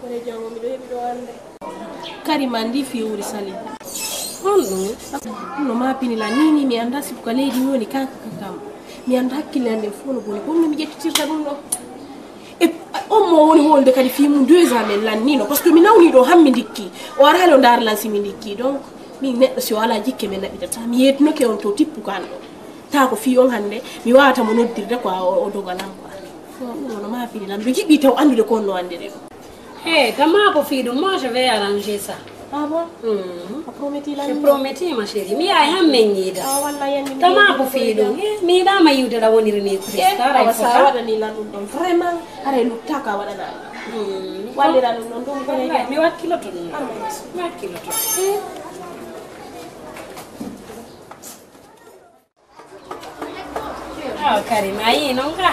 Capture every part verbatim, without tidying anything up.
Kono e jango miɗo heɓi ɗo annde. Kari ma ndi fii wuri sali. Honɗum? No ma pini la ni ni mi annda si ko leydi mi woni kanka ka kam. Mi annda hakkille an ɗen fof no boni. Ko honno mi ƴettitirta ɗum ɗo? E on mo woni wonde kadi fii mum deux ans men lannino. Parce que mi nawni ɗo han mi ndikki. O araali o ndaara lan si mi ndikki. Donc, min neɗɗo si o alaa jikke men naɓitata. Mi yeetinoke on to tippu kan ɗo. Taa ko fii on hannde, mi waawata mo noddirde quoi, o, o dogalan quoi. Ɗum wano ma fini lan, miɗo jiɗi taw anndude ko on no anndiri ɗum. Hey, t'as ma ko fii ɗum, moi je vais arranger ça. Ah bon? Hmm. A promettii lan? Je promettii, ma chérie. Mi yaay han men yiida. Ah, wallaahi, yandi mi t'as ma ko fii ɗum. Eh, mi yiɗaama yiwde la woniri ni triste. Eh, awa sa waɗanii lan ɗum ɗon. Vraiment, aray luttaaka waɗanaa. Hmm. Wallira ɗum ɗon, ɗum ko mi wakkiloto ɗum. Ah, merci. Mi wakkiloto. Eh. Awa Karim, a yii non ka?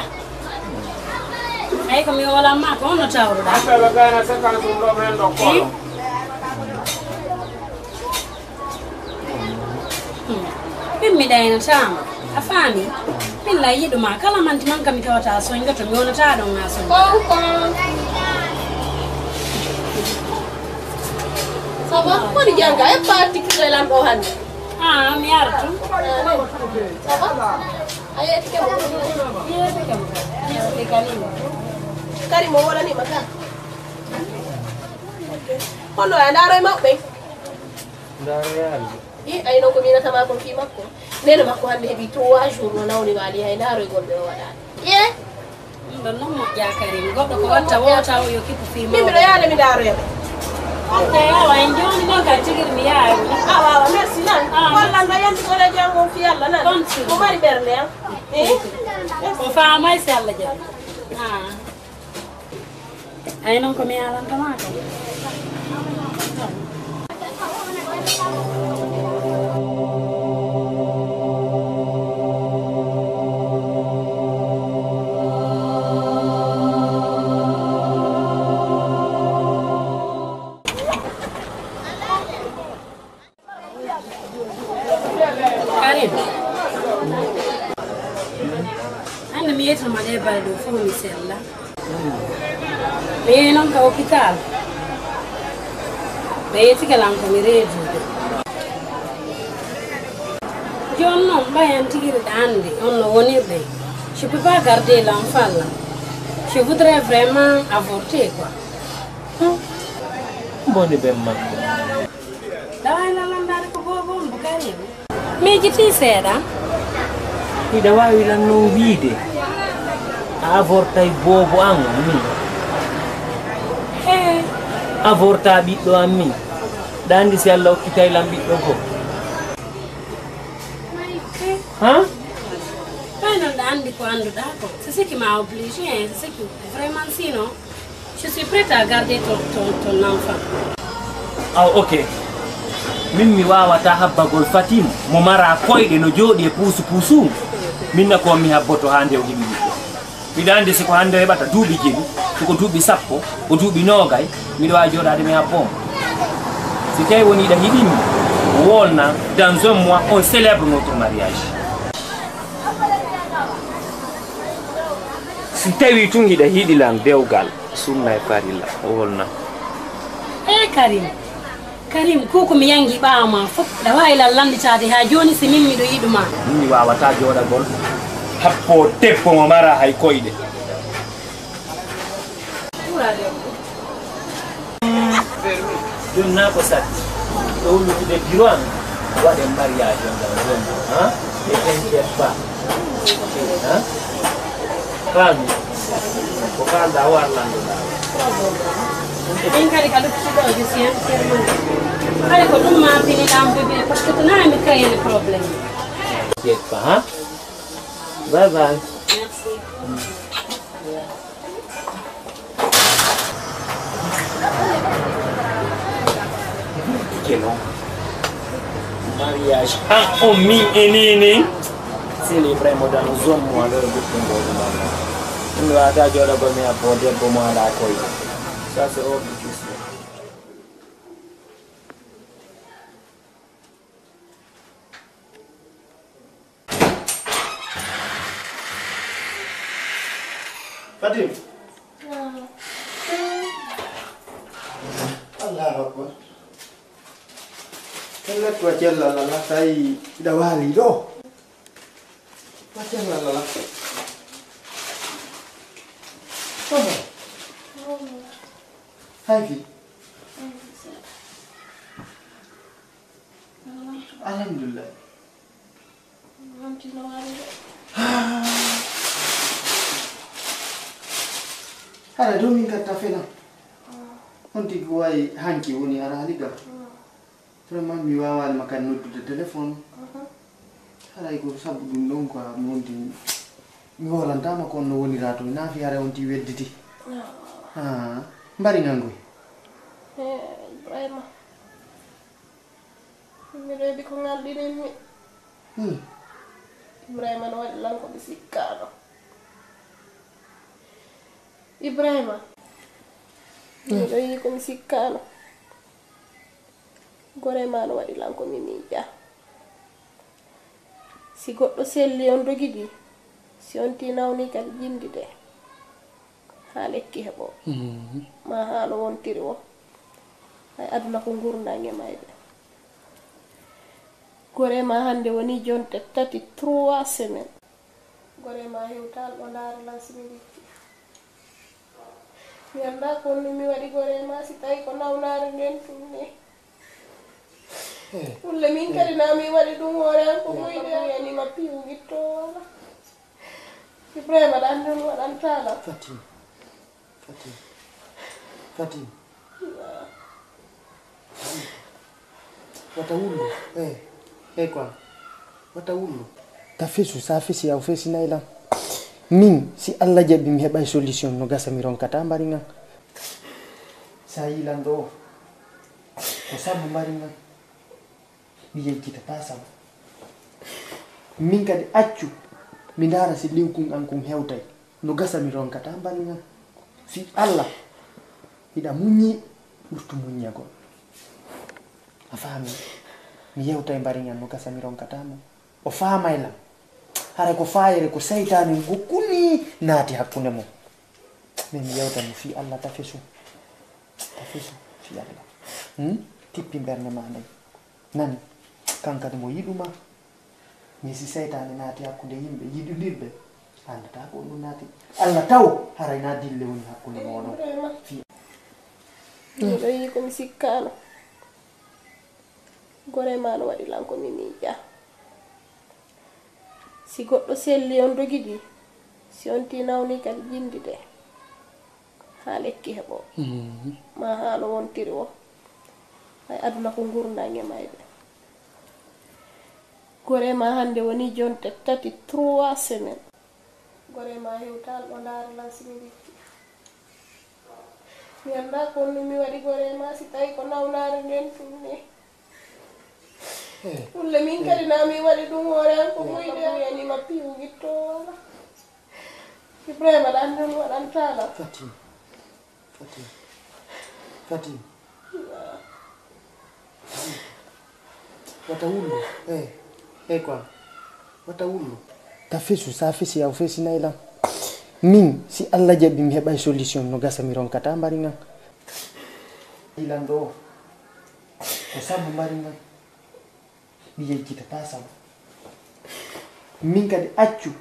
Ayi ko mi woolan ma, ko honno tawruɗaa? Affaire gayna séquence ɗum ɗo men ɗo kono. Hmm. Min mi ɗaynataa ma. A faami? Min la yiɗu ma. Kala manti man ka mi tawata a soñjoto, mi wonataa ɗon a soñjoto. Kon, kon. Ça va? Woni janga, e parti kiloy lan ɗo hannde. Ah, mi artu. Ah, ça va? A yettike mo? Mi yettike mo. Mi yettike Karim. Karim o wolani ma ka? Kono a ndaroy maɓɓe? Ndaroy hannde. I, ay non ko miinata ma kon fii makko. Neene makko hannde heɓi trois jours no nawni waali hay ndaroygol ɓe o waɗaani. Ye? Ɗum ɗon non moƴƴaa Karim. Goɗɗo ko watta wota o yo kippu fii mawɗo. Min miɗo yaade mi ndaaroya ɓe. Ok, awa, en jooni non ka tigiri mi yahay woni. Awa, awa, merci nan. Ah, wallan no yandi ko le jam on fii Alla nan. Kon sir. Ko mari ɓernde am. Eh? Merci. O faamay si Alla jaɓi. Ah. Ay non ko mi yaalanta ma kam. Karim, hannde mi yetino ma ɗee balɗe ɗoo fof mi sella. Mi yehi noon ka hôpital. Ɓe yetike lan ko mi reedude. Jooni noon, ɓay an tigi hiɗa anndi on no wonirde. Je peux pas garder l'enfant là. Je voudrais vraiment avorter, quoi. Hmm. Boni ben makko. Daway lalandaade ko boobo on, Bukari en. Miijitii seeɗa. Hiɗa waawi lan non wiide, a avortay boobo an min? Ee. Avorta ɓiɗɗo an min? Ɗa anndi si Alla okkitay lan ɓiɗɗo goo? Ee. Han? Ɓay non ɗa anndi ko annduɗaa ko. C'est ce qui m'a obligé, hein. C'est ce qui, vraiment, sinon, je suis prête à garder ton, ton, ton enfant. Aw, ok. Min mi waawataa habbagol Fatim mo maraa koyɗe no jooɗi e puusu puusu. Min na ko mi habboto haa nde o heɓi ɓiɗɗo. Miɗo anndi si ko hannde o heɓata duuɓi jeɗi, si ko duuɓi sappo, ko duuɓi noogay, miɗo waawi jooɗaade mi habbo mo. Si tawi woni hiɗa yiɗi mi, wolna, dans un mois, on célèbre notre mariage. Si tawi tun hiɗa yiɗi lan dewgal, sunna e farilla, wolna. Ee, Karim. Karim, ko ko mi yangi ɓaawo ma fof, ɗa waawi lan lannditaade haa jooni si min miɗo yiɗu ma. Min mi waawataa jooɗagol habbo debbo mo maraa hay koyɗe. Jooni naa ko satti. Ɗo wullutude biro am, waɗen mariage on ɗon, ha? E t'inquiète pas. Ha? Faami? Ko kaalɗaa o arlanɗo ɗaa. Min kadi ka luttuɗo je suis entièrement. Kadi ko ɗum ma fini ɗam bébé, parce que tonight mi créé le problème. T'inquiète pas, hein? Bye bye. Merci. Keno. Mariage an on min e nenen. Célébrer mo dans un mois, l'heure goɗɗum ɗo ɗum ɗon. Ɗum waata jooɗagol mi habbo debbo mo alaa koyɗe. Ça, c'est hors de question. Fatim. Waaw. Allahu Akbar. Pellet, wa cellal Alla, tawi hiɗa waali ɗoo. Wa cellal Alla. Kono. Hay fii. Alhamdulillah. Hara dow min gatta fena. On tigi wawi hanki woni hara haliga. Vraiment mi waawani ma kan noddude téléphone. Haray ko sabu ɗum ɗon quoi mi wonti mi hoolantama ko on no wonira to. Mi naafi hara on ti wedditi. Ah, mbari ngangoy. Eh, Ibrahima. Miɗo heɓi ko ngalɗinimmi. Hmm. Ibrahima no waɗi lan ko mi sikkaano. Ibrahima. Hmm. Miɗo yi'i ko mi sikkaano. Gore ma no waɗi lan ko mi miija. Si goɗɗo selli on dogidi, si on ti nawni kadi jindi de. Haa lekki heɓo. Mhm. Ma haa no wontiri wo. Hay aduna ko ngurndan e mayɓe. Gore ma hannde woni jonte tati, trois semaines. Gore ma hewtal ɗo ndaara lan si mi wicci. Mi annda ko on mi waɗi gore ma si tawi ko nawnaare nden tun ni. Eh. Ɗum le min kadi na mi waɗi ɗum hoore an ko moyde an. Yani ma piiwu gitto wala. Ibrahima ɗan ɗon waɗanta lan. Fatim. Fatim. Fatim. Wata wullu. Eh. Eh quoi. Wata wullu. Ta fesu, sa fesi, yaw fesinay lan. Min, si Alla jaɓi mi heɓay solution, no gasa mi ronkata mbari ngan. Sa yi lan ɗo, ko sabu mbari ngan. Mi yejjitata sabu. Min kadi accu, mi ndaara si liwkun an kun hewtay. No gasa mi ronkata mbari ngan. Si Alla, hiɗa muññi, ɓurtu muññagol. A faami? Mi yewtay mbari ngan, no gasa mi ronkata mo. O faamay lan. Hara ko faayere ko saytaani ngo kuni naati hakkunde mon. Min mi yewta mo fii Alla ta fesu. Ta fesu fii Alla. Hmm? Tippi mbernde ma nden. Nani? Kan kadi mo yiɗu ma. Min si saytaani naati hakkunde yimɓe yiɗundirɓe, anndataa ko on ɗum naati. Alla taw haray na dille woni hakkunde mooɗon. Fii. Miɗo yi'i ko mi sikkaano. Gore ma no waɗi lan ko mi miija. Si goɗɗo selli on dogidi, si on ti nawni kadi jindi de, haa lekki heɓo. Mhm. Ma haa no wontiri wo. Hay aduna ko ngurndan e mayɓe. Gore ma hannde woni jonte tati, trois semaines. Gore ma hewtal ɗo ndaara lan si mi wicci. Mi annda ko on mi waɗi gore ma si tawi ko nawnaare nden tun ni. Eh. Ɗum le min kadi na mi waɗi ɗum hoore an ko moyde an. Yani ma piiwu gitto wala. Ibrahima ɗan ɗon waɗanta lan. Fatim. Fatim. Fatim. Wata wullu. Eh. Eh quoi. Wata wullu. Ta fesu, sa fesi, yaw fesinay lan. Min, si Alla jaɓi mi heɓay solution, no gasa mi ronkata mbari ngan. Ilan ɗo. Ko sabu mbari ngan. Mi yejjitata sabu. Min kadi accu,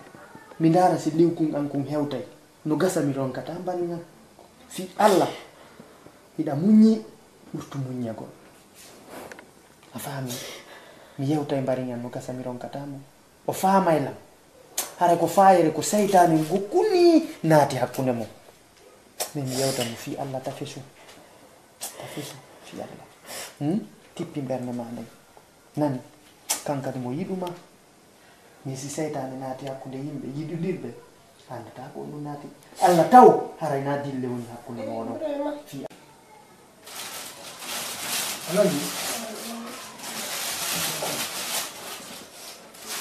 mi ndaara si liwkun an kun hewtay. No gasa mi ronkata mbari ngan. Fii Alla, hiɗa muññi, ɓurtu muññagol. A faami? Mi yewtay mbari ngan, no gasa mi ronkata mo. O faamay lan. Hara ko faayere ko saytaani ngo kuni naati hakkunde mon. Min mi yewta mo fii Alla ta fesu. Ta fesu fii Alla. Hmm? Tippi mbernde ma nden. Nani? Kan kadi mo yiɗu ma. Min si seytaane naati hakkunde yimɓe yiɗundirɓe, anndataa ko on ɗum naati. Alla taw haray na dille woni hakkunde mooɗon. Fii a nani?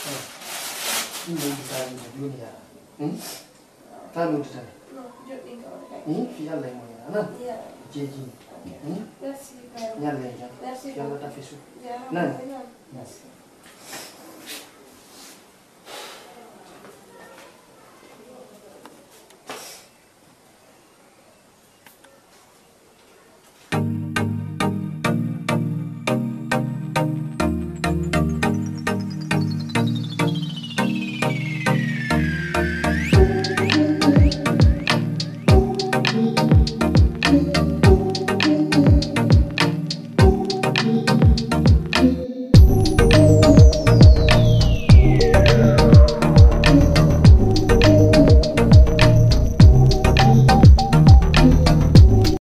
Eh, ɗum ɗo yimɓe tawi ɗum jooni yaa. Hmm? Taa mi udditane. Non, joɗɗin ka on kay. Hmm? Fii Alla e mo yara, nan? Yaa. Jeejini. Ok. Hmm? Merci, frère. Ñalle e jam. Merci beaucoup. Fii Alla ta fesu. Jaaraama. Nan? Merci.